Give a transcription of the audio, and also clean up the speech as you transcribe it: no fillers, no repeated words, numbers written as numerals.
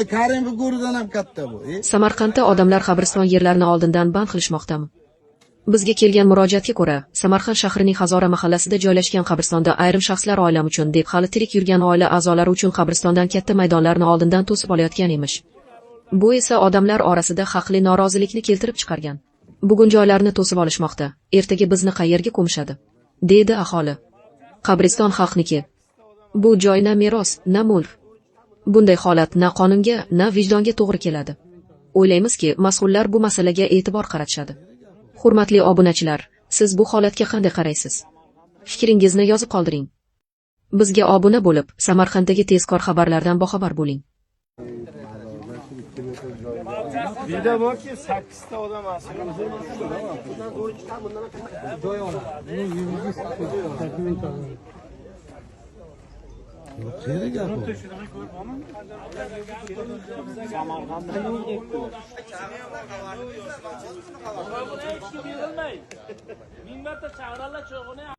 Karimov go'ridan ham katta bu. Samarqandda odamlar qabriston yerlarini oldindan band qilishmoqdami? Bizga kelgan murojaatga ko'ra, Samarqand shahrining Hazora mahallasida joylashgan qabristonda ayrim shaxslar oilam uchun deb hali tirik yurgan oila a'zolari uchun qabristondan katta maydonlarni oldindan to'sib olayotgan emish. Bu esa odamlar orasida haqli norozilikni keltirib chiqargan. Bugun joylarni to'sib olishmoqda, ertaga bizni qayerga ko'mishadi? Deydi aholi. Qabriston xalqniki. Bu joy na meros, na mulk. Bunday holat na qonunga, na vijdonga to'g'ri keladi. O'ylaymizki, mas'ullar bu masalaga e'tibor qaratishadi. Hurmatli obunachilar, siz bu holatga qanday qaraysiz? Fikringizni yozib qoldiring. Bizga obuna bo'lib, Samarqanddagi tezkor xabarlardan boxabar bo'ling. Vida borki 8 ta odam Qayerda gap bu? Ming marta chaqirarlar cho'g'ini.